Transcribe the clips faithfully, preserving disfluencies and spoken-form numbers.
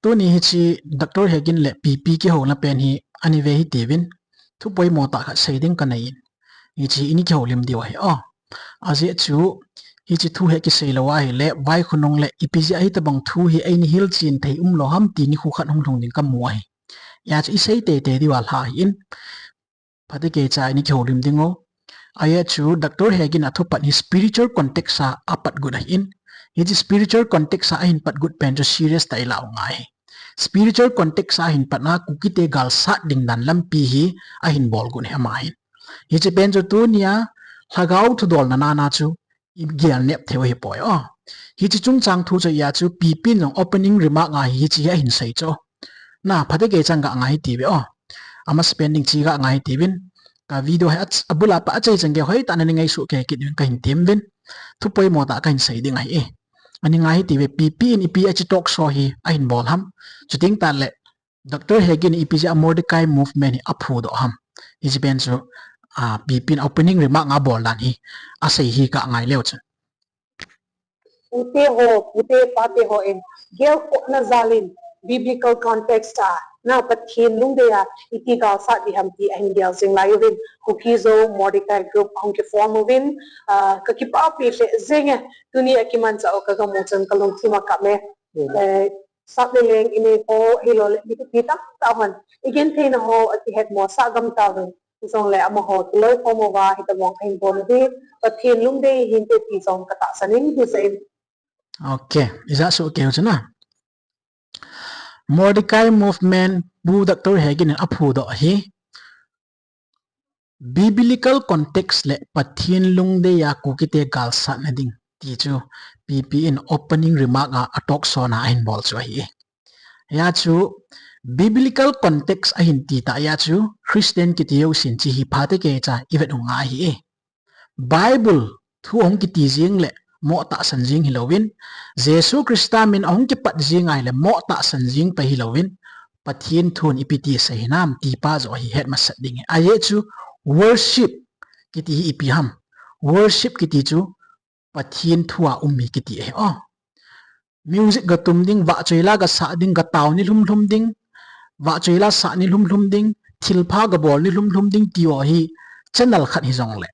Tuni hiche Doctor Hagin le P P kihouna pen hi ani ve hitiuvin, thu poimo tah khat sei ding kanei in. Hiche hi ini kihoulim diu ahi o. Ajeh chu, hiche thu hi kisei lou ahile, vaikhonung le ipi jeh a hitobang thu hi eini hilchen thei umlou ham ti nikho khat hung lhung ding kamu ahi. Hijeh chu isei teitei diu alha ahin. Phatecha ini kihoulim ding o. Ajeh chu Doctor Hagin athupat hi spiritual context a apat got ahin. Hiche spiritual context a ahin pat got pen chu serious tah a ilah u ngai ahi. Spiritual context a ahin patna Kukite galsat ding dan lampi hi ahin bol got ahi ama hin. Hiche pen chu tunia lhagao thudolna nana chu igel nep theiu ahipoi o. Hiche chungchang thu chu hijeh chu P P in jong opening remark a hi hiche hi ahin sei chu. Na, phatecha ga ngai hitiuve o. Amasapen ding chu ga ngai hitiuvin. Ka video hi abul a pat achai chan gei hoitah in ana ngaisuh kei kit uvin kahin temuvin. Thu poimo tah kahin sei ding ahi e. Ani ngai hitiuve P P in ipi a hiche talk show hi ahin bol ham. Chuteng tah le Doctor Hagin ipi jeh a Mordecai movement hi aphudoh ham. Hiche pen chu, ah, P P in opening remark a abol dan hi asei hi ga ngai leu chun. Pute ho, pute pate hon gelkhohna jal in biblical context a, na, Pathen lungdei a iti galsat ding ham ti ahin gel jing lai uvin, Kuki Zo Mordecai group ahung kiform uvin, ah, kakipah pi lheh jenge, tuni akimanchah u kagamu chun kalungthim akap e. Eh, sap le leng inei ho, hilou le mipi tamtah hon igentheina ho akihetmosah gam tauvin. Hijongle amaho kiloikhom uva hitobang ahin bol u hi Pathen lungdei hinte ti jong katahsan in hisah in. Ok, ija soh keu chu na. Mordecai movement Pu Doctor Hagin in aphudoh ahi. Biblical context le Pathen lungdei a Kukite galsatna ding ti chu P P in opening remark a atalk show na ahin bol chu ahi. Hijeh chu biblical context ahin ti tah jeh chu Christian kiti jousen hiche hi phatecha ivet u ngai ahi. Bible thu ahung kiti jeng le mo tahsan jeng hilouvin, Jesu Christa min ahung kipat jeng ahile mo tahsan jeng pai hilouvin, Pathen thun ipi ti asei hinam ti pa joh hi het masat ding ahi. Ajeh chu worship kiti hi ipi ham. Worship kiti chu Pathen thu a um hi kiti ahi o. Music gatum ding, vahchoi la gasah ding, gatao ni lhum lhum ding, vahchoi la sah ni lhum lhum ding, thilpha gabol ni lhum lhum ding ti ho hi channel khat hijongle,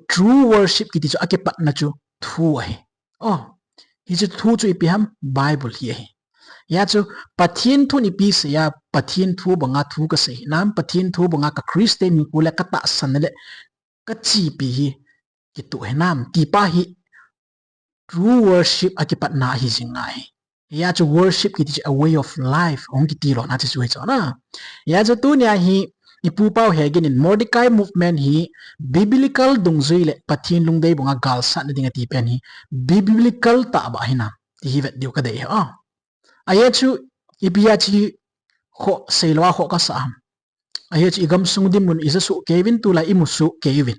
true worship kiti chu akipatna chu thu ahi. O, hiche thu chu ipi ham, Bible hi ahi. Hijeh chu Pathen thun ipi asei a, Pathen thu banga thu kasei hinam, Pathen thu banga ka Christian hinkho le katahsan le kachepi hi kitoh hinam ti pa hi true worship akipatna ahi jing ngai. Hijeh chu worship kiti chu a way of life ahung kiti lona chu chu hichu na. Hijeh chu tunia hi ipu Pau Hagin in Mordecai movement hi biblical dungjui le Pathen lungdei banga galsatna ding ati pen hi biblical tah beh hinam ti hi vet diu kadei ahi o. Ajeh chu ipi a hiche kho seilou a kho kasah ham. Ajeh chu igamsung dinmun ija soh kei uvin, tulai imu soh kei uvin.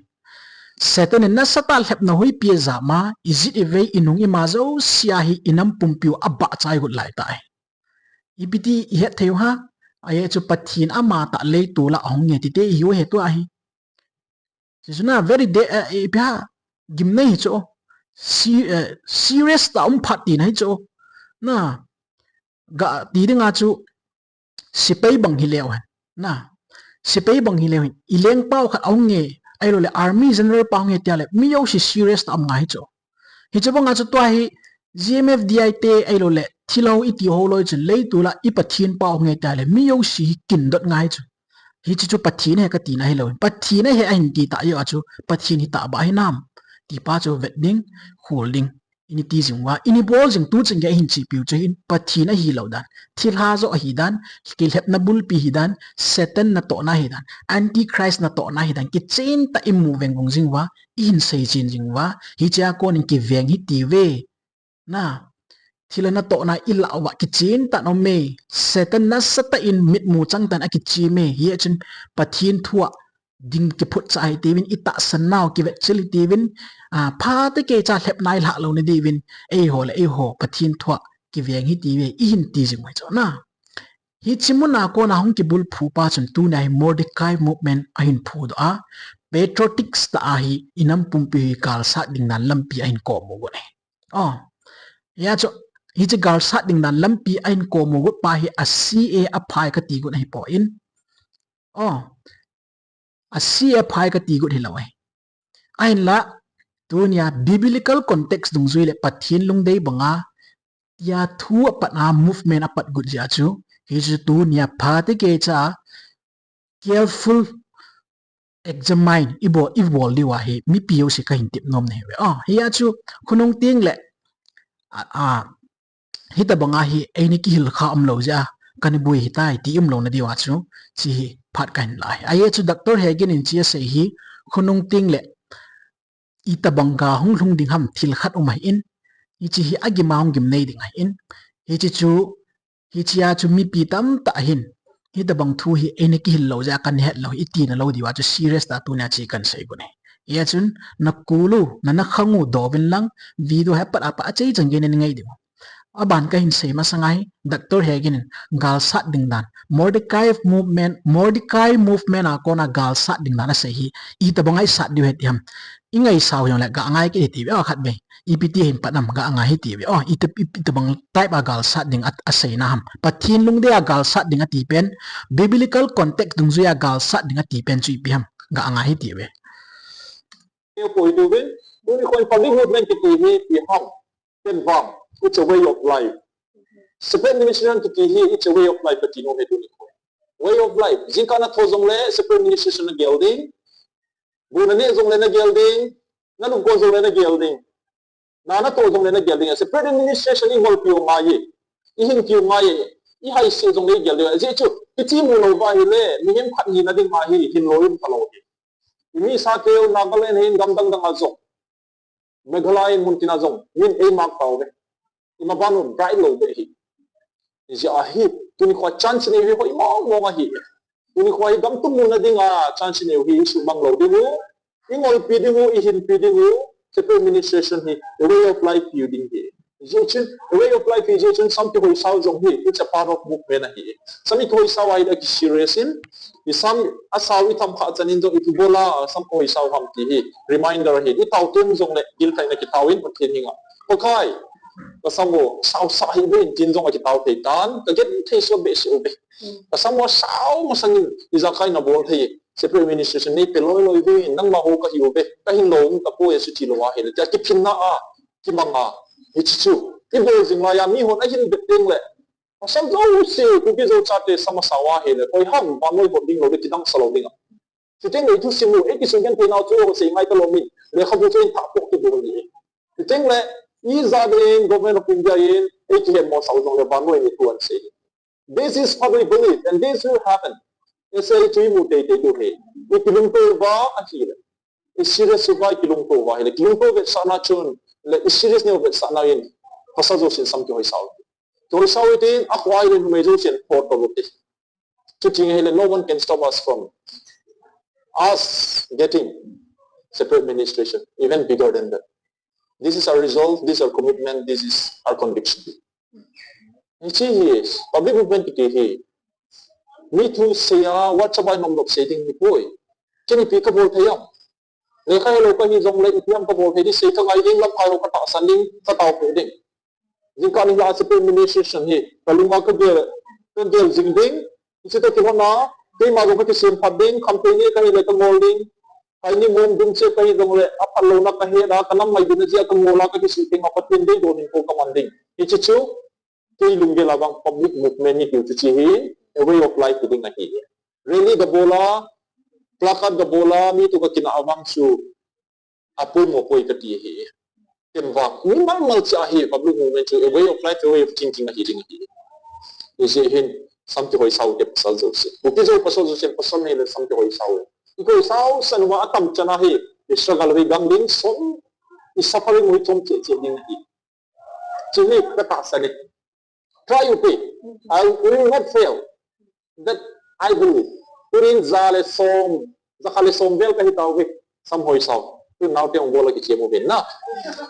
Satan in nasatah a lhepna hoipi ajam a, ijat ivei inung ima jouse a hi inam pumpi u abahchai got laitah ahi. Ipi ti ihet thei u ham. Ajeh chu Pathen amatah leitol a ahung nge tite ihiu ahi tua hi. Hichu na very de, eh, ipi ham, gimnei hichu. Si, eh, serious tah a um phat tina hichu. Na, gati dinga chu sepai bang hileu hen. Na, sepai bang hileu hen. Ilengpau khat ahung nge, ahilou le army general pa ahung nge tia le, mi jouse serious tah a um ngai hichu. Hichu banga chu tua hi G M F D I te ahilou le thilha iti ho loi chun leitol a i Pathen pau nge tia le mi jouse hi kindot ngai chu. Hiche chu Pathen ahi katina hilou. Pathen ahi ahin ti tah jeh a chu Pathen hi tah beh hinam ti pa chu vet ding, khol ding. Ini ti jing uva, ini bol jing tu chun gei ahin chepiu chu hin Pathen ahilou dan, thilha joh ahi dan, kilhepna bulpi ahi dan, Satan natohna ahi dan, Antichrist natohna ahi dan, kichen tah a imu veng vung jing uva, ihin seichen jing uva, hichea kon in kiveng hitiuve. Na, thilha natohna ilah uva kichen tah in aume. Satan nasatah in mitmu chang tah in akichem e. Hijeh chun Pathen thu a ding kiphutcha hitiuvin, itahsan nau kivetchil hitiuvin, a, phatecha lhepna ilhah louna diuvin, eiho le eiho Pathen thu a kiveng hitiuve, ihin ti jing u hichu na. Hiche muna kona hung kibulphu pa chun tunia hi Mordecai movement ahin phudoh a, patriotics tah a hi inam pumpi hi galsat ding dan lampi ahin komu got ahi. O, hijeh chu hiche galsat ding dan lampi ahin komu got pa hi a C A a phai kati got ahipoi. Oh, a C A a phai kati got hilou ahi. Ahinla, tunia biblical context dungjui le Pathen lungdei banga, tia thu apat a movement apat got jeh a chu, hichu tunia phatecha cha careful examine ibol, ibol diu ahi, mipi jouse kahin tep nom nahi uve. Ah, hia chu khonung teng le, a, a, hitobanga hi eini kihil kha umlou jeh a, kana boi hitai ti umlouna diu a chu, hiche hi phat kahin la ahi. Ajeh chu Doctor Hagen in hiche asei hi, khonung teng le, itobang ga hung lhung ding ham thil khat um ahin, hiche hi agim a hung gimnei ding ahin, hiche chu, hichea chu mipi tamtah hin, hitobang thu hi eini kihil lou jeh a kana het lou hi, iti nalou diu a chu serious tah a tunia hiche kahin sei got ahi. Hia chun, nakul u, na, nakhang u doh uvin lang, video hi apat apat achai chan gei in ngai diu. Aban kahin sei masang a hi, Doctor Hagen in galsat ding dan, Mordecai movement, Mordecai movement a kona galsat ding dan asei hi, itobanga isat diu ahi ti ham. Ingaisau jongle ga ngai kit hite uve, oh, khatvei. Ipi ti hin pat ham ga ngai hite uve. Oh, iti, iti, itobang type a galsat ding a, aseina ham. Pathen lungdei a galsat ding ati pen, biblical context dungjui a galsat ding ati pen chu ipi ham ga ngai hite uve. Koi tu uvin, tuni khon public movement kiti hi ipi ham. Ken vang, it's a way of life. Separate administration kiti hi, it's a way of life kati nom e tuni khon. Way of life. Jingkah natho jongle separate administration nagel ding. Bu naneh jongle nagel ding. Nalungkon jongle nagel ding. Na, natoh jongle nagel ding. Separate administration ingolpi u ngai e. Ihinpi u ngai e. Ihaise jongle igel ding. Ajeh chu, hiche mulou uva ahile, mihem khat hina ding ahi, hinlou um talou hi. Imi sa keu Nagaland hin gam dang dang a jong, Meghalaya in mun tina jong, min eimark tauve. Ima ban u bright lou beh hi. Hijeh a hi, tuni khoa chance inei u hi hoi mong mong ahi. Tuni khoa hi gam tum muna dinga chance inei u hi isuhmang lou ding u, ingolpi ding u, ihinpi ding u, separate administration hi way of life piu ding hi. Hijeh chun, way of life hijeh chun sam kihoisau jong hi, it's a part of movement ahi. Sam ikihoisau ahile kiserious in, isam asau itham kha chan in jong ipi bol a sam kihoisau ham ti hi, reminder ahi. Itao tem jongle, gilkhaina kitao in, Pathen henga, Pakai, kasam u sausah hih uvin tin jong akitao thei tan, kagenthei sot behseh uve. Kasam u asau masang in, ijakai nabol thei, separate administration neipe loi loi uvin, nangma ho kahi uve, kahin lou tapoi asuti lou ahile, tia kiphinna a, kimang a, hiche chu ibol jing laiya mihon ahin vet tengle, pasal jouse, Kuki Zo chate sam asau ahile, koi ham vannoi hot ding lou ding, kidang sa lou ding a. Chuteng le ithusim u, eikisugenthei nau chu sei ngai talou in, lekhabu chu eithah poh kibol ahi. Chuteng le, ijat in Government of India in eikihetmosah u jongle vannoi in ithu ahin sei. This is what we believe and this will happen. Ese chu imu teitei diu ahi. Ikilungto uva ahile, iserious uva ikilungto uva ahile, kilungto vetsahna chun le iserious nau vetsahna in, pasal jousen sam kihoisau. Kihoisau hitin, akhoa ahile numei jousen photo lut ti. Chuti ahile, no one can stop us from us getting separate administration, even bigger than that. This is our resolve, this is our commitment, this is our conviction. Hiche hi public movement kiti hi mi thu seiya WhatsApp a nomlop sei ding ahipoi. Ken ipi kabol thei am? Lekha helou kahi jongle ipi ham kabol thei ding, sei kangai ding, lamkai ho katahsan ding, kataopeh ding. Jingkah nilhah a separate administration hi kalunga kagel, kagel jing ding. Hiche toh kilhona, keima jong kakisem phat ding, khamthei neh kahile kangol ding. Kaini mong dum cheh kahi jongle, aphatlouna kahet a, kanam ngaidam jeh a kangol a, kakisuh teng a Pathen deidoh hinkho kaman ding. Hiche chu, kei lunggel a vang public movement hitiu chu hiche hi a way of life hiding ahi. Rally gabol a, placard gabol a, mi toh kakinah a vang chu apoimo poi kati ahi. Ken vang, mimal mal cheh ahi, public movement chu a way of life, a way of thinking ahi ding ahi. Hijeh hin, sam kihoisau te pasal jouse, Kuki Zo pasal jouse, pasal neile sam kihoisau. Ikihoisau san uva atam chan ahi, i struggle u hi gang ding, som, i suffering u hi chom cheh cheh ding ahi. Chuhi katahsan e. Try u te. I will not fail. That I believe. Tunin ja le som, jakhat le som vel kahi tauve. Sam hoisau. Tun naote hung bol a kichem uvin na.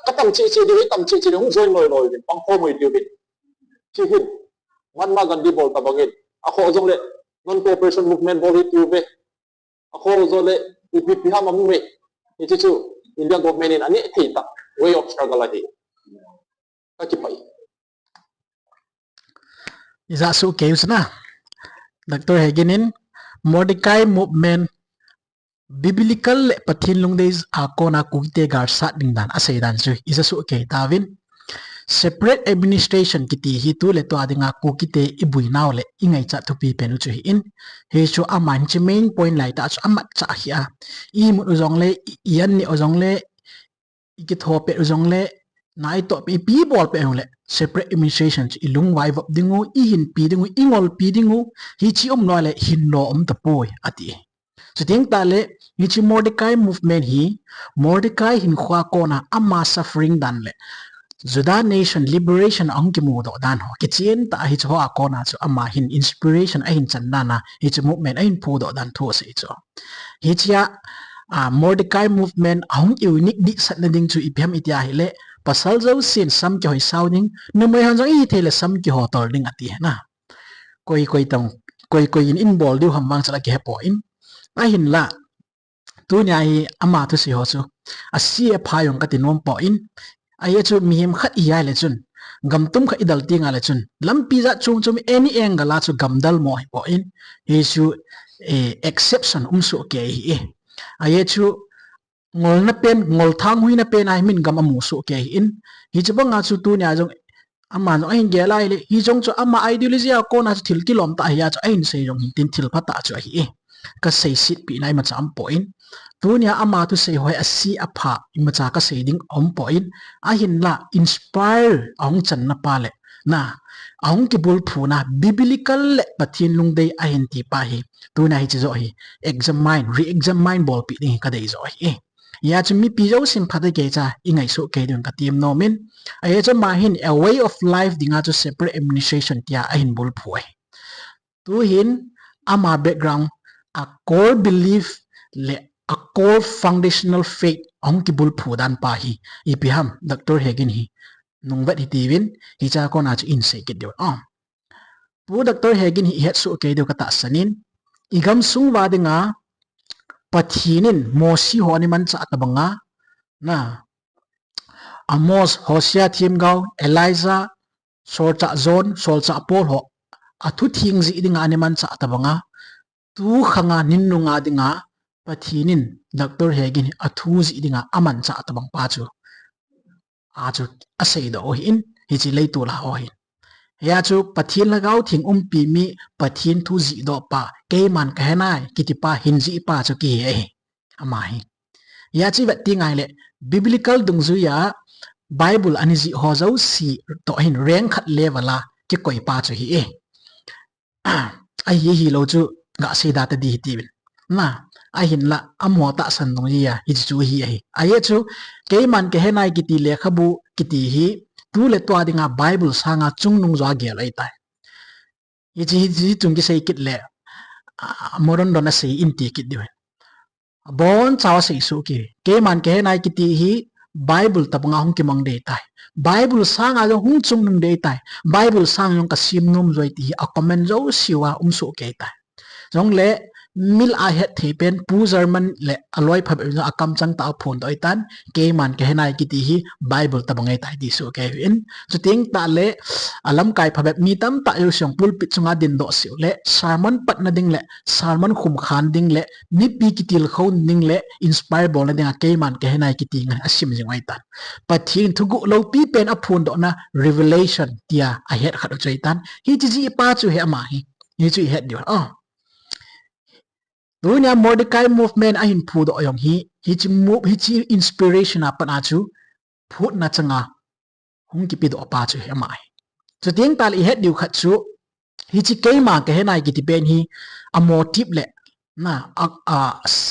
Katam cheh cheh diu, tam cheh cheh diu, hung join loi loi uvin. Pangkhom u hitiuvin. Chuhin. Mahatma Gandhi bol tobang in. Akhoh jongle non cooperation movement bol hitiuve. Akhoh jongle ipi ipi ham amu ve. Hiche chu India government in aneh thei tah way of struggle ahi. Kakipah e. Ijat soh kei u chu na. Doctor Hagin in Mordecai movement biblical le Pathen lungdei a kona Kukite galsat ding dan asei dan chu ijat soh kei tauvin. Separate administration kiti hi tu le tua dinga Kukite ibui nau le ingaichat thupi pen u chu hi in. Hichu ama hin hiche main point lai tah chu amat cha hi a. Imut u jongle, i, i an ni u jongle, ikitho pet u jongle, na itoh pet, ipi bol pet u jongle, separate administration chu ilungvaivop ding u, ihinpi ding u, ingolpi ding u, hiche umlou le hinlo um tapoi, ati. Chuteng tah le, hiche Mordecai movement hi, Mordecai hinkhoa kona ama suffering dan le, Judah nation liberation ahung kimudoh dan ho, kichen tah hiche hoa kona chu ama hin inspiration ahin chan dan a, hiche movement ahin phudoh dan thu asei chu. Hichea, a, Mordecai movement ahung unique dihsatna ding chu ipi ham itia hile, pasal jousen sam kihoi sao ding, numei hon jong ithei le sam kiho tol ding ati na. Koi koi tong, koi koi in in bol diu ham vang chu la kihepoi. Ahinla, tunia hi ama thusei ho chu ase apha jong kati nompoi. Ajeh chu mihem khat ihi le chun, gam tum khat idal tengle chun, lampi jat chom chom any angle a chu gam dalmo ahipoi. Hichu, eh, exception um soh kei ahi. Ajeh chu ngolna pen, ngol thanghuina pen a hi min gam amu soh kei ahin. Hiche banga chu tunia jong, ama jong ahin gel a hile, hijong chu ama ideology a kona chu thil kilom tah ahia chu ahin sei jong hin tin thil phatah chu ahi. Kaseisetpina imacha umpoi. Tunia ama thusei ho hi ase apha imacha kasei ding umpoi. Ahinla inspire ahung channa pa le, na, ahung kibulphuna biblical le Pathen lungdei ahin ti pa hi, tunia hiche joh hi examine, re-examine bolpeh ding hi kadei joh ahi. Hijeh chun mipi jousen phatah keicha ingaisoh kei diuvin kati nom in. Ajeh chu ama hin a way of life dinga chu separate administration tia ahin bulphu ahi. Tuhin ama background, a core belief le a core foundational faith ahung kibulphu dan pa hi ipi ham, Doctor Hagin hi nungvet hitiuvin, hichea kona chu insei kit diu. Pu Doctor Hagin hi ihet soh kei diu katahsan in, igamsung uva dinga Pathen in Mosi ho ana manchah tobanga, na, Amos, Hosea, themgao, Elijah, solchah John, solchah Paul ho athu theng jih dinga ana manchah tobanga, tu khanga nin nunga dinga Pathen in Doctor Hagin hi athu jih dinga amanchah tobang pa chu a chu aseidoh u ahin, hiche leitol a ho hin. Hia chu Pathen Lhagao Theng umpi mi, Pathen thu jihdoh pa, keiman kahenai kiti pa hin jih pa chu kihi ahi, ama hi. Hia chu ivet tengle biblical dungjuia Bible ana jih ho jouse toh hin rank khat level a kikoi pa chu ahi e. Ahi, ahilou chu gasei da tadi hitiuvin. Na, ahinla amaho tahsan dungjui a hiche chu hi ahi. Ajeh chu keiman kahenai kiti lekhabu kiti hi tu le tua dinga Bible sanga chungnung joa gel ahitai. Hiche, hiche chung kisei kit le, a, modern dona sei in ti kit diu ahi. Abonchauva seisoh kei, keiman kahenai kiti hi Bible tobanga hung kimang ding ahitai. Bible sanga jong hung chungnung ding ahitai. Bible sanga jong kasem nom joi ti hi a comment jousea um soh kei tai. Jongle milah a hetthei pen Pu German le aloi phabep in jong akamchang tah a aphondoh ahitan, keiman kahenai kiti hi Bible tobang ahitai ti soh kei uvin. Chuteng tah le alamkai phabep mi tamtah jouse jong pulpit chunga dindoh seh u le sermon patna ding le sermon khumkhan ding le mipi kitilkhou ding le inspire bolna dinga keiman kahenai kiti ngen asem jing u ahitan. Pathen thuguh loupi pen aphondohna revelation tia ahet khat u chu ahitan. Hiche jih pa chu hi ama hi. Hichu ihet diu. Tunia Mordecai movement ahin phudoh jong hi, hiche move, hiche inspiration a pat a chu phutna changa hung kipedoh pa chu hi ama hi. Chuteng tah le ihet diu khat chu, hiche keima kahenai kiti pen hi a motive le, na, a, a,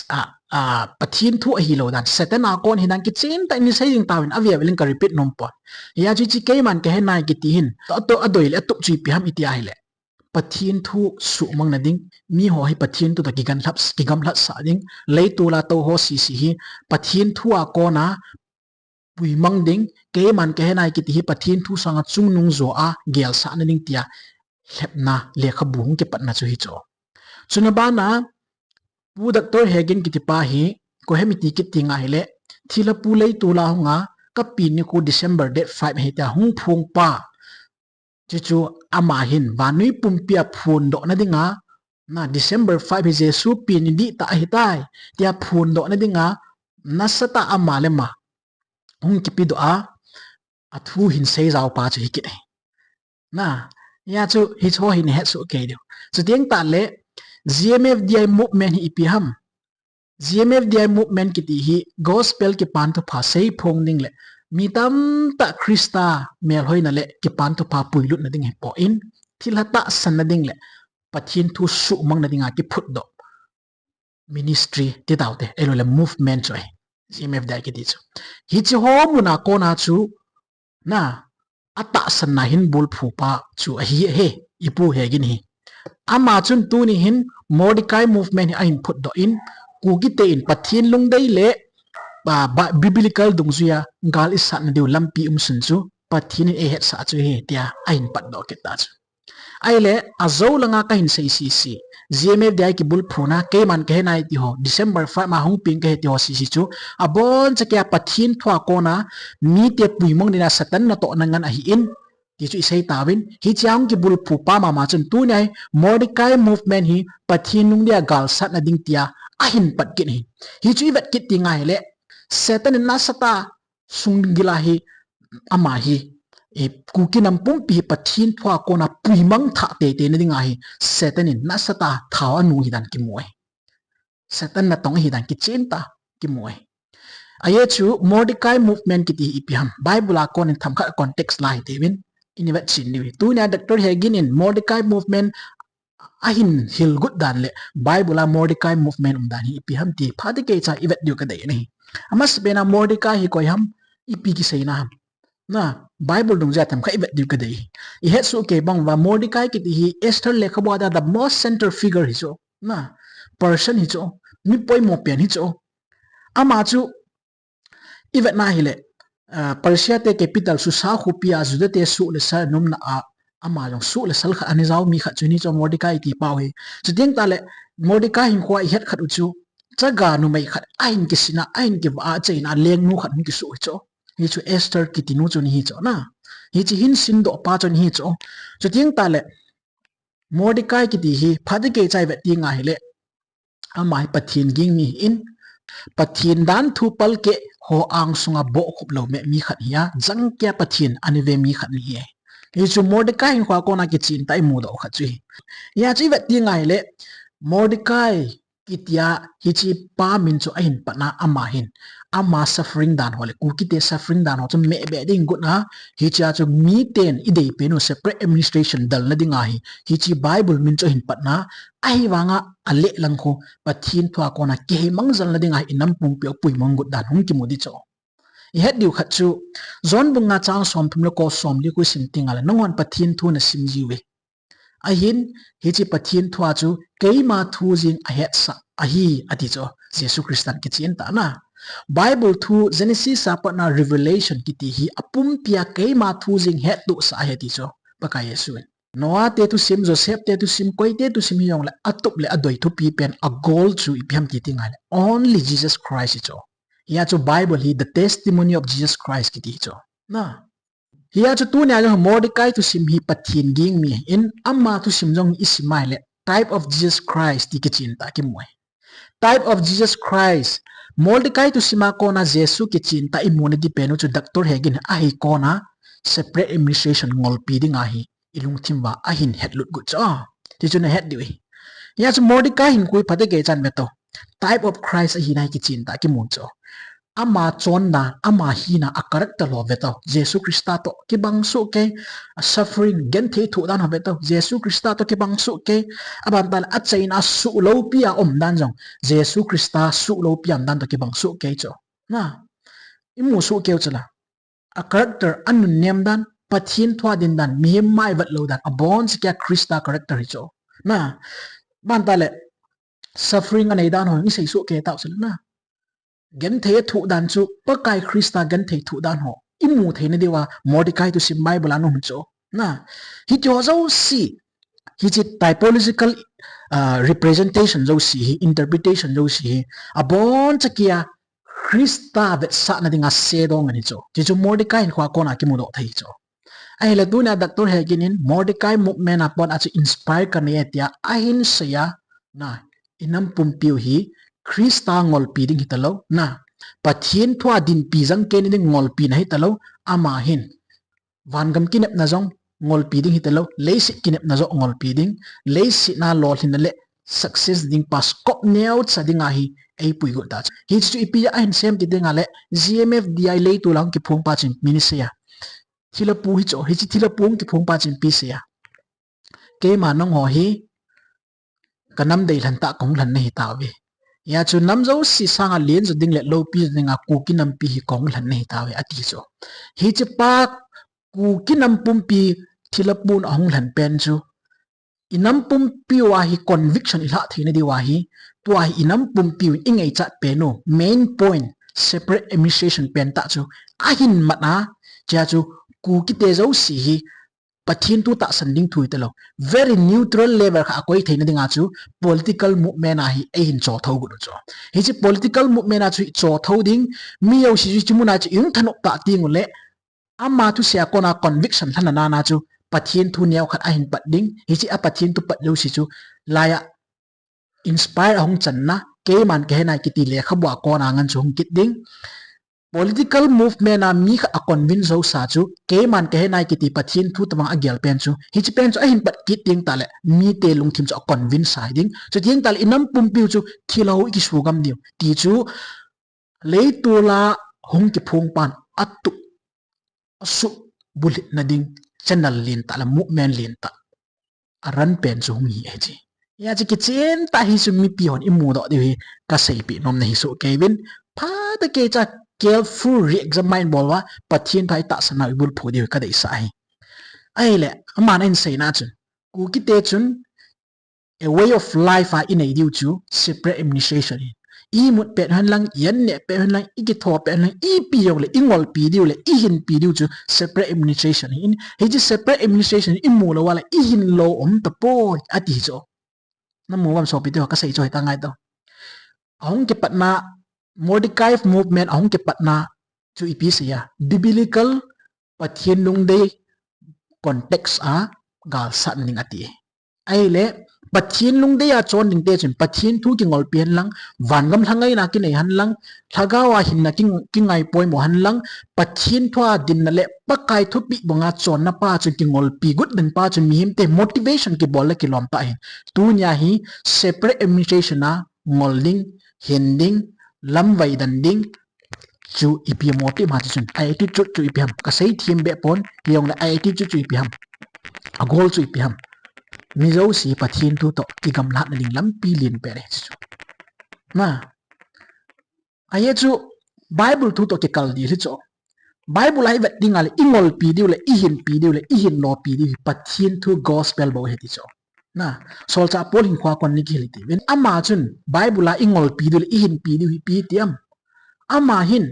a, a, Pathen thu ahilou dan, Satan a kon hidan kichen tah in isei jing tauvin, avel vel in ka repeat nompon. Hia chu hiche keiman kahenai kiti hin, atoh, adoi le atup chu ipi ham iti ahile, Pathen thu suhmangna ding, miho hi Pathen thu toh kigamlhat, kigamlhat sah ding, leitol a tou ho sese hi Pathen thu a kona puimang ding, keiman kahenai kiti hi Pathen thu sanga chungnung joa gelsahna ding tia lhepna lekhabu hung kipatna chu hichu. Chuna bana Pu Doctor Hagin kiti pa hi koi ham iti kit tengle, thilha pu leitol a hunga, kapi nikho December date five ahi tia hung phong pa, Tichu ama hin vannoi pumpia phondohna dinga, na December five hi Jesu pen ni dih tah ahitai, tia phondohna dinga, nasatah a ama le ama hung kipedoh a, athu hin seijao pa chu hikit ahi. Na, hia chu hicho hi nahet soh kei diu. Chuteng tahle, G M F D I movement hi ipi ham? G M F D I movement kiti hi gospel kipan thupha seiphong ding le mi tamtah Christa melhoina le kipan thupha puilutna ding hi poi, thilha tahsanna ding le Pathen thu suhmangna dinga kiphutdoh ministry ti taute, ahiloule movement chu ahi, G M F D I kiti chu. Hiche ho muna kona chu, na, atahsanna hin bulphu pa chu ahi, ahi, i Pu Hagin hi. Ama chun tuni hin Mordecai movement hi ahin phutdoh in, Kukite in Pathen lungdei le, a, ba, biblical dungjuia gal isatna diu lampi umsun chu Pathen in eihetsah chu ahi, tia ahin patdoh kit ta chu. Ahile, ajou langa kahin sei sese, G M F D I kibulphuna, keiman kahe nai ti ho, December five ma hung peng kahe ti ho sese chu, aboncha keiya Pathen thua kona mite puimang dinga Satan natohna ngen ahin, ti chu isei tauvin, hichea hung kibulphu pa mama chun tunia hi Mordecai movement hi Pathen lungdei a galsatna ding tia ahin pat kit ahi. Hichu ivet kit teng ahile, Satan in nasatah a sunggila hi, ama hi, e, Kuki nam pumpi hi Pathen thua kona puimang thah teitei na dinga hi Satan in nasatah a thao anu hidan kimu ahi. Satan natong ahidan kichen tah a kimu ahi. Ajeh chu Mordecai movement kiti hi ipi ham? Bible a konin themkhat context la hiteuvin, ini vetchen diu hi. Tunia Doctor Hagin in Mordecai movement ahin hilgot dan le Bible a Mordecai movement umdan hi ipi ham ti phatechan ivet diu kadei ahi. Amasapen a Mordecai hi koi ham, ipi kiseina ham? Na, Bible dungjuia themkhat ivet diu kadei. Ihet soh kei bang uva Mordecai kiti hi Esther lekhabua dia the most central figure hichu, na, person hichu, mi poimo pen hichu. Ama chu ivetna hile, a, Persia te capital Susa khopia Judate suh le sal nomna a, ama jong suh le sal khat ana jao mi khat chu ahi chu Mordecai ti pau hi. Chuteng tahle Mordecai hinkhoa ihet khat u chu, chaga numei khat ahin kisin a, ahin kivah a, achaina lengnu khat hung kisuh hichu. Hichu Esther kitinu chu ahi chu, na, hiche hin sindoh pa chu ahi chu. Chuteng tahle Mordecai kiti hi phatechan ivet teng ahile, ama hi Pathen ging mi ahin, Pathen danthu palkeh ho angsunga bohkhup lou me mi khat ahia, jangkeiya Pathen ana ve mi khat ahi. Hichu Mordecai hinkhoa kona kichen tah a imudoh khat chu ahi. Hia chu ivet teng ahile, Mordecai kitia hiche pa min chu ahin patna, ama hin, ama suffering dan ho le Kukite suffering dan ho chu mehbeh ding gotna, hichea chu miten ideipen u separate administration dalna dinga hi hiche Bible min chu ahin patna, ahivanga alehlang khu Pathen thua kona kiheimang jalna dinga hi inam pumpi u puimang got dan hung kimu di chu. Ihet diu khat chu, John bung nga chang somthum le ko somli khu isim teng ahile, nanghon Pathen thu nasim jiuve. Ahin, hiche Pathen thua chu keima thu jeng ahetsah ahi, ati chu. Jesu Christan kichen tah na. Bible thu Genesis a patna Revelation kiti hi apumpia keima thu jeng hettohsah ahi, ati chu Pakai Jesu in. Noah te thusim, Joseph te thusim, koite thusim hijongle atup le adoi thupi pen agol chu ipi ham ti teng ahile, only Jesus Christ hi chu. Hia chu Bible hi the testimony of Jesus Christ kiti hi chu. Na. Hia chu tunia jong Mordecai thusim hi Pathen ging mi ahin, ama thusim jong isim ahile, type of Jesus Christ ti kichen tah a kimu ahi. Type of Jesus Christ, Mordecai thusima kona Jesu kichen tah a imuna dipen u chu Doctor Hagin ahi kona separate administration ngolpi dinga hi ilungthim uva ahin hetlut got chu. Tichu nahet diu ahi. Hia chu Mordecai hinkho hi phatechan veto. Type of Christ ahina hi kichen tah a kimu chu. Ama chonna, ama hina, a character ho veto. Jesu Christa toh kibang soh kei, a suffering, genthei thoh dan ho veto. Jesu Christa toh kibang soh kei, aban tahle achaina suhloupi a um dan jong, Jesu Christa suhloupi a um dan toh kibang soh kei chu. Na, imu soh kei u chu la. A character, anunnem dan, Pathen thua din dan, mihem mai vetlou dan, aboncha keiya Christa character hi chu. Na, aban tahle, suffering anei dan ho isei soh kei tau chu la na. Genthei athoh dan chu, Pakai Christa genthei thoh dan ho imu theina diuva Mordecai thusim Bible a um chu. Na, hiti ho jouse, hiche typological, ah, representation jouse hi, interpretation jouse hi, aboncha keiya Christa vetsahna dinga sedoh ahi chu. Tichu Mordecai hinkhoa kona kimudoh thei chu. Ahile tunia Doctor Hagin in Mordecai movement a pat a chu inspire kanei e tia ahin seiya, na, inam pumpiu hi Christa ngolpi ding hitalou, na, Pathen thua dinpi jangkei nading ngolpi na hitalou, ama hin vangam kinepna jong ngolpi ding hitalou, leiset kinepna jong ngolpi ding, leiset a lolhinna le success ding pa scope neocha dinga hi eipui got ta chu. Hichu ipi a ahin sem ti ding ahile, G M F D I leitol a hung kiphong pa chun mi ni seiya, thilha pu hichu, hiche thilha pu hung kiphong pa chun ipi aseiya, keima nangho hi kanam deilhen tah kahung lhen nahi tauve. Hia chu nam jouse sanga len jo ding le loupi jo dinga Kuki nampi hi kahung lhen nahi tauve ati chu. Hiche pa Kuki nam pumpi thilha pun ahung lhen pen chu, inam pumpiu a hi conviction ilhah theina diu ahi, tua hi inam pumpiu in ingaichat pen u, main point, separate administration pen tah chu ahin mat a, chea chu Kukite jouse hi Pathen thu tahsan ding thu hitalou, very neutral level khat a koi theina dinga chu political movement a hi eihin chothou got u chu. Hiche political movement a chu chothou ding, mi jouse chu hiche mun a chu ihung thanop tah teng ule, ama thusei a kona conviction lhana nana chu Pathen thu neo khat ahin pat ding, hiche a Pathen thu pat jouse chu laiya inspire ahung channa, keiman kahe nai kiti lekhabu a kona ngan chu hung kit ding. Political movement a mi khat a convince jousa chu, keiman kahe nai kiti Pathen thu tobang agel pen chu, hiche pen chu ahin pat kit teng tahle, mite lungthim chu a convince ahi ding. Chuteng tahle inam pumpiu chu thilha ho ikisugam diu ti chu, leitol a hung kiphong pan atup, asuh bulhitna ding channel lentah le movement lentah a run pen chu hung hi ahi che. Hia chu kichen tah hichu mipi hon imudoh diu hi kaseipeh nomna hi soh kei uvin, phatah keicha careful re-examine bol uva, Pathen thu a itahsan nau ibulphu diu hi kadeisah ahi. Ahile, aman ahin seina chun, Kukite chun, a way of life a inei diu chu separate administration hi. Imut pet hen lang, i-an neh pet hen lang, ikitho pet hen lang, ipi jongle ingolpi diu le ihinpi diu chu separate administration hi. Hiche separate administration imu lou a le ihin lou um tapoi ati chu. Namu uvam sopite ho, kasei chu hita ngai to. Ahung kipatna, Mordecai movement ahung kipatna chu ipi aseiya, biblical Pathen lungdei context a galsatna ding ati. Ahile, Pathen lungdei a chon dingte chun Pathen thu kingolpi hen lang, vangam lhangaina kinei hen lang, lhagao a hinna ki, kingai poimo hen lang, Pathen thu a dinna le Pakai thupeh banga chonna pa chun kingolpi got ding pa chun mihemte motivation kibol le kilom tah ahin. Tunia hi separate administration a ngol ding, hin ding, lamvai dan ding chu ipi motive ham ti chun, attitude chu ipi ham, kasei them beh pon, hijongle attitude chu ipi ham, a goal chu ipi ham. Mi jouse Pathen thu toh kigamlatna ding lampi len pet ahi chu. Na, ahi chu Bible thu toh kikal ding ahi chu. Bible a ivet ding ahile ingolpi diu le ihinpi diu le ihin lopi diu hi Pathen thu gospel bou ahi ti chu. Na, solchah Paul hinkho a kon nikihil hite uvin, ama chun Bible a ingolpi diu le ihinpi diu hi ipi ti ham. Ama hin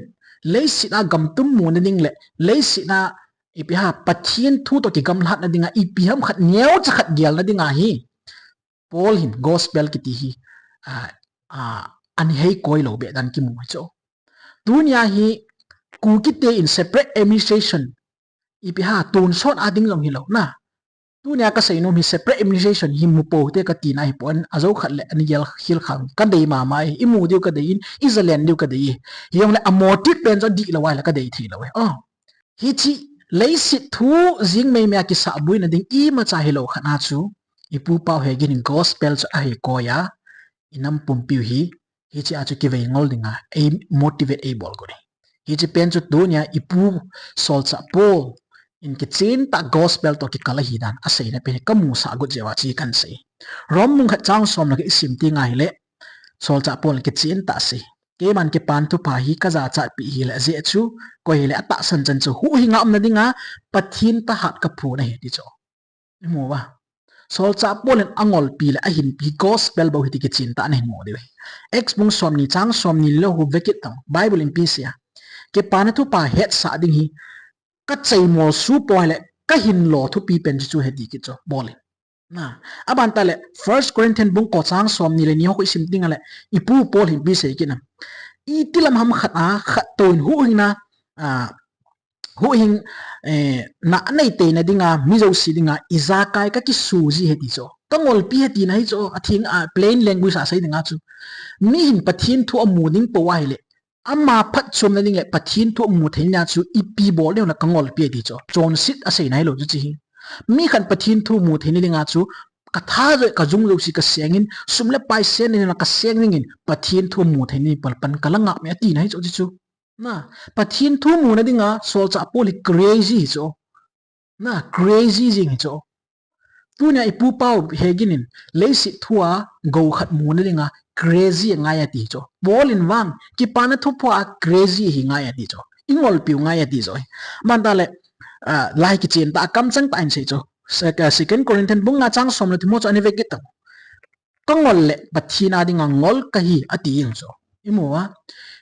leiset a gam tum muna ding le leiset a ipi ham Pathen thu toh kigamlatna dinga ipi ham khat neocha khat gelna dinga hi Paul hin gospel kiti hi, a, a, ana hei koi lou beh dan kimu ahi chu. Tunia hi Kukite in separate administration ipi ham tonsot a ding jong hilou na. Tunia kasei nom hi separate administration hi mupoute katina hipon, ajou khat le ani gel khel kha kadei mama e, imu diu kadei in, ijalen diu kadei e. Hijongle a motive pen chu adih lou ahile kadei thei lou e. Oh. Hiche leiset thu jing meimei a kisahboina ding imacha hilou khat a chu, ipu Pau Hegin in gospel chu ahei koi a, inam pumpiu hi, hiche a chu kivei ngol dinga ei motivate eibol got ahi. Hiche pen chu tunia ipu solchah Paul in kichen tah gospel toh kikal ahi dan aseina pen hi kamusah got jeh uva hiche kahin sei. Rom bung khat chang som le khat isim teng ahile, solchah Paul in kichen tah asei. Keiman kipana thupha hi kajachatpi hile, ajeh chu koi hile atahsan chan chu huhhinga umna dinga Pathen thahat kaphon ahi ti chu. Imu uva, solchah Paul in angolpi le ahinpi gospel bou hi ti kichen tah a nahin mu diu ahi. Acts bung somni chang somni le lou hi vekit tang, Bible in ipi asei a, kipana thupha hetsah ding hi kachaimol su poi hile kahin lo thupi pen chu chu ahi ti kit chu Paul in. Na, aban tah le First Corinthian bung ko chang somni le ni ho isim ding ahile, ipu Paul hin ipi asei kit nam. Iti lam ham khat a khat toh in huhhingna, a, huhhing, eh, na nei teina dinga, mi jouse dinga, ijakai kakisu ji ahi ti chu. Kangolpi ahi tina ahi chu, atheng a plain language a sei dinga chu. Mihin Pathen thu amu ding pou ahile, ama phatchomna ding le Pathen thu amu theina chu ipi bol ding le kangolpi ahi ti chu. Chonset aseina hilou chu hiche hi. Mi khat Pathen thu mu theina dinga chu, katha jouse, kajung jouse kasengin, sum le pai sen le na kaseng dingin, Pathen thu mu theina ding pan kala ngap me atina ahi chu hiche chu. Na, Pathen thu muna dinga, solchah Paul hi crazy ahi chu. Na, crazy jing ahi chu. Tunia ipu pau Hagin in, leiset thua gou khat muna dinga, crazy angai ati chu. Paul in vang, kipana thuphua crazy hi ngai ati chu. Ingolpiu ngai ati chu. Mantah le, ah, lai kichen tah a kamchang tah in sei chu. Se-, ah, Second Corinthians bung nga chang som le thum chu ana ve kit tau. Kangol le Pathen a dinga ngol kahi ati jeng chu. Imu a.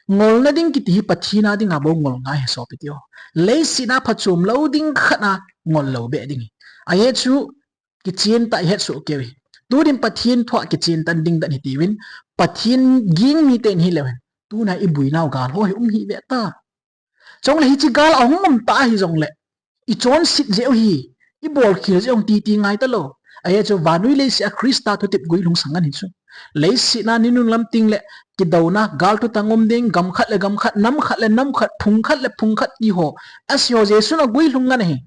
Ngolna ding kiti hi Pathen a dinga bou ngol ngai ahi sopi teho. Leiset a phachom lou ding khat a ngol lou beh ding ahi. Ajeh chu kichen tah ihet soh kei uhi. Tunin Pathen thua kichen tah in ding dan hitiuvin. Pathen ging miten hileu hen. Tuna ibuinau gal ho hi um hih ve ta. Chule hiche gal ahung um tah ahi jongle, ichonset jeh u hi, ibolkhel jeh u hi titi ngai talou. Ajeh chu vannoi leiset a Christa thutep guilhung sangan ahi chu. Leiset a ninunlam teng le kidouna, gal thuthang um ding, gam khat le gam khat, nam khat le nam khat, phung khat le phung khat ti ho. Aseho Jesun aguilhung ngan ahi.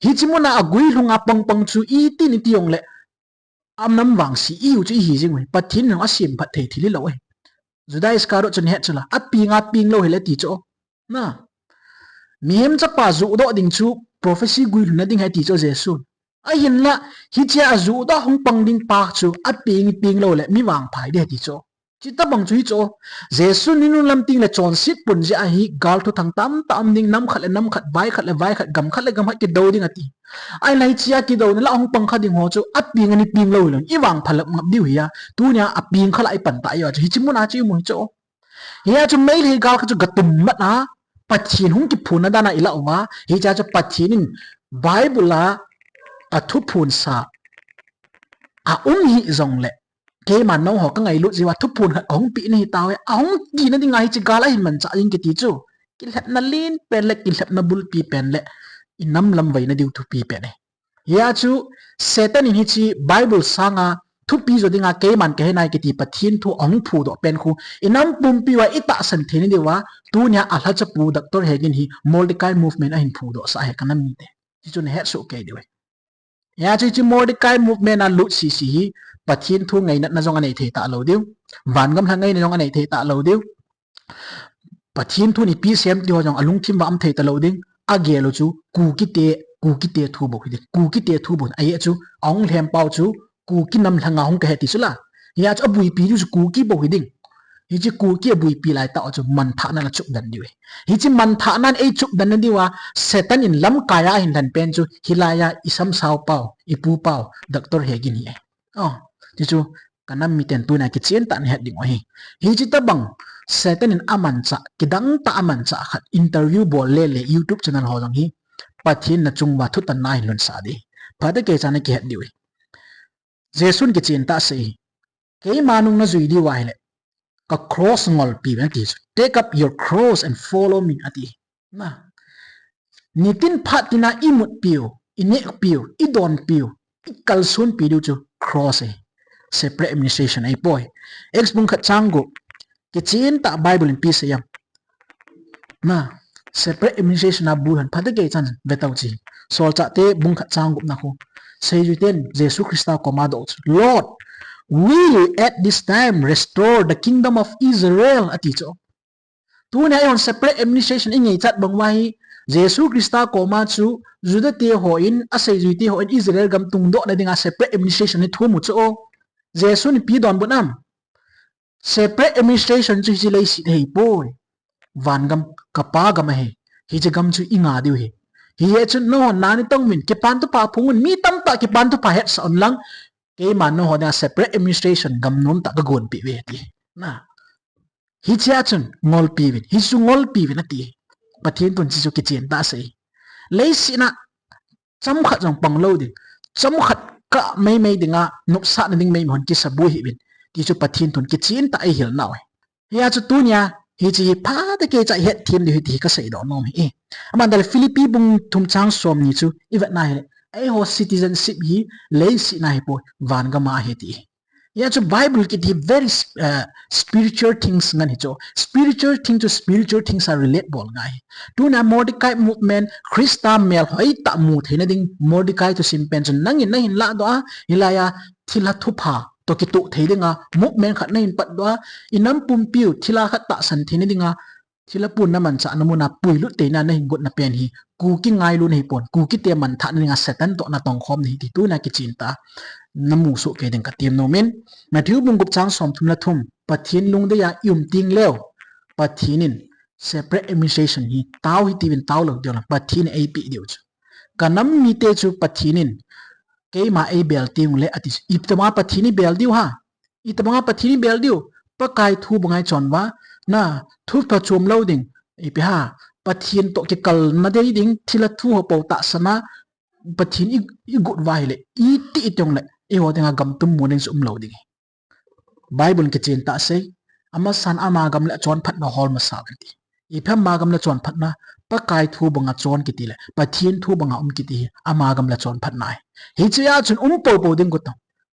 Hiche muna aguilhunga pangpang chu itin iti jongle, anam vangse ihiu chu ihi jing uhi. Pathen in asemphat thei thil hilou ahi. Judas Iscariot chun ahet chu la, apenga peng lou hile ti chu. Na. Mihem chapa johdoh ding chu prophecy guilhunna ding ahi ti chu Jesun. Ahinla, hichea ajohdoh hung pang ding pa chu apeng peng lou le mi vangpha ding ahi ti chu. Chuti tobang chu hichu. Jesun ninunlam teng le chonset pun jeh a hi gal thuthang tamtah um ding, nam khat le nam khat, vai khat le vai khat, gam khat le gam khat kidou ding ati. Ahinla hichea kidouna lah a hung pang kha ding ho chu apeng ani peng lou hilou. Ivangpha lou ngap diu ahi a. Tunia apeng kha lah a ipan tah ahi a chu. Hiche muna chu imu hichu. Hia chu Meitei gal kha chu gatum mat a, Pathen hung kiphonna dan a ilah uva, hichea chu Pathen in Bible a athuphonsa aum hih jongle, keiman nangho kangailut jeh uva thuphon khat kahung peh nahi tauve, ahung tina dinga hiche gal ahin manchah jing kiti chu. Kilhepna len pen le kilhepna bulpi pen le inam lam veina diu thupi pen ahi. Hia chu Satan in hiche Bible sanga thupi jo dinga keiman kahe nai kiti Pathen thu ahung phudoh pen khu, inam pumpi uva itahsan theina diuva, tunia alhachapu Doctor Hagin hi Mordecai Movement ahin phudohsah ahi kanam mite. Hichu nahet soh kei diu ahi. Hia chu hiche Mordecai Movement a lut sese hi Pathen thu ngainatna jong anei thei talou diu. Vangam lha ngaina jong anei thei talou diu. Pathen thu in ipi asei em ti ho jong alungthim uva um thei talou ding. Agel u chu Kukite, Kukite thu bou hiding. Kukite thu bou. Ajeh chu ahung lhempau chu Kuki nam lhanga hung kahi ti chu la. Hia chu abuipi diu chu Kuki bou hiding. Hiche Kuki abuipi laitah u chu manthahnan achupdan diu ahi. Hiche manthahnan eichupdanna diuva Satan in lamkai a ahin lhen pen chu hilai a isamsao pau, ipu pau, Doctor Hagin hi ahi. Oh, hichu kanam miten tunia kichen tah a nahet diu ahi. Hiche tobang Satan in amanchah, kidang tah a amanchah khat interview bol lele YouTube channel ho jong hi Pathen in nachung uva thutanna ahin lunsah ding. Phatecha nakihet diu ahi. Jesun kichen tah asei ahi. Keima nung najui diu ahile, kacross ngolpiuvin ati chu. Take up your cross and follow me ati. Na. Nitin phat tina imutpiu, inehpiu, idonpiu, ikalsonpiu diu chu cross ahi. Separate administration ahipoi. Acts bung khat chang gup. Kichen tah Bible in ipi asei em. Na, separate administration a bul hen phatecha vetau che. Solchahte bung khat chang gupna khu. Seijuiten Jesu Christa koma adoh chu, Lord, will you at this time restore the kingdom of Israel? Ati chu. Tunia eihon separate administration ingaichat bang uva hi, Jesu Christa koma chu, Juda te hon, aseijuite hon, Israel gam tungdohna dinga separate administration hi thum u chu. Jesun ipi donbut em. Separate administration chu hiche leiset ahipoi. Vangam kapa gam ahi. Hiche gam chu inga diu ahi. Hijeh chun nangho nani tonguvin, kipan thupha phonguvin, mi tamtah kipan thupha hetsah unlang. Keiman nangho dinga separate administration gam nomtah kagonpeh uve ati. Na. Hichea chun ngolpiuvin, hichu ngolpiuvin ati. Pathen thun hichu kichen tah asei. Leiset a chomkhat jong pang lou ding. Chomkhat kah meimei dinga, nopsahna ding meimei hon kisaboi hih uvin. Ti chu Pathen thun kichen tah eihil nau ahi. Hia chu tunia, Hiche hi phatah a keicha ihet them diu ahi ti hi kasei doh nom ahi. Aban tale Philippi bung thum chang som ni chu ivet na hile, eiho citizenship hi leiset a hipoi, van gam a ahi ti. Hia chu Bible kiti very uh, spiritual things ngen hi chu. Spiritual thing to spiritual things are relate bol ngai. Tuna Mordecai movement, Christa melhoi tah mu theina ding, Mordecai thusim pen chu nangin nahin lah doh a, hilai a thilha thupha toh kitoh thei dinga movement khat nahin pat doh a, inam pumpiu thilha khat tahsan theina dinga, thilha pun namanchah na muna puilut theina nahin gotna pen hi, Kuki ngailutna hipon, Kukite manthahna dinga Satan toh natongkhomna ahi ti tuna kichen tah a namu soh kei ding katem nom in. Matthew bung gup chang som thum le thum, Pathen lungdei a i um teng leu, Pathen in separate administration hi tao hitiuvin tao lou diu le, Pathen in eipeh diu chu. Kanam mite chu Pathen in keima eibel teng ule ati chu. Itobanga Pathen ibel diu ham? Itobanga Pathen ibel diu? Pakai thu banga ichon uva, na thu phachom lou ding, ipi ham, Pathen toh kikalna dei ding, thilha thu ho pou tahsan a, Pathen i, igot uva hile, iti itong le, eiho dinga gam tum mu ding chu um lou ding ahi. Bible in kichen tah a asei, amasan ama gam le achonphatna hol masa uvin ti. Ipi ham ama gam le chonphatna? Pakai thu banga chon kiti le, Pathen thu banga um kiti hi, ama gam le chonphatna ahi. Hiche a chun um poupou ding got u.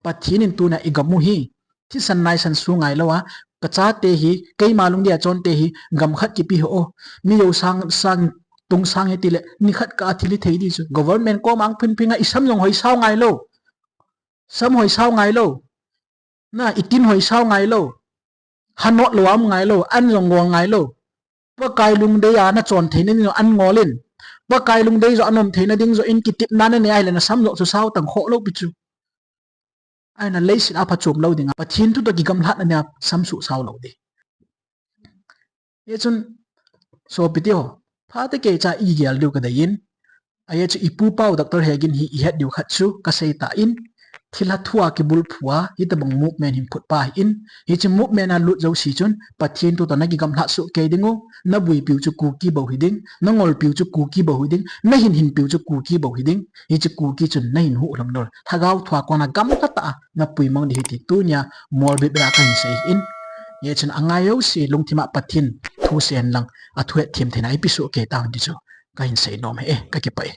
Pathen in tuna igam u hi, thisan naisan su ngailou a, kachate hi, keima lungdei a chonte hi, gam khat kipe hih o, mi jou sang, sang, tung sang hiti le, nikhat kah a thil hithei ding chu. Government koma hung phingphing a, isam jong hoisao ngailou. Sam hoisao ngailou. Na, itin hoisao ngailou. Hanot lou a um ngailou, an jong ngol ngailou. Pakai lungdei a nachon theina ding jong an ngol in, Pakai lungdei joh anom theina ding joh in kitepna nanei a ahile nasam joh chu sao tang khoh lou pi chu. Ahina leiset a phachom lou dinga, Pathen thu toh kigamlhatna nia sam suh sao lou ding. Hichun, sopite ho, phatah a keicha igel diu kadei in, ajeh chu ipu pau Doctor Hegin hi ihet diu khat chu kasei tan, thilha thu a kibulphu a hitobang movement hin phutpa ahin, hiche movement a lut jouse chun Pathen thu toh nakigamlhat soh kei ding u, naboipiu chu Kuki bou hiding, nangolpiu chu Kuki bou hiding, nahinhinpiu chu Kuki bou hiding, hiche Kuki chun nahin huhhing lou, lhagao thua kona gamla tah a napuimang ding ahi ti tunia Molbep a kahin sei ahin, hichun angai jouse lungthim a Pathen thu sen lang, athu hetthem theina ipi soh kei tang ti chu kahin sei nom e, kakipah e.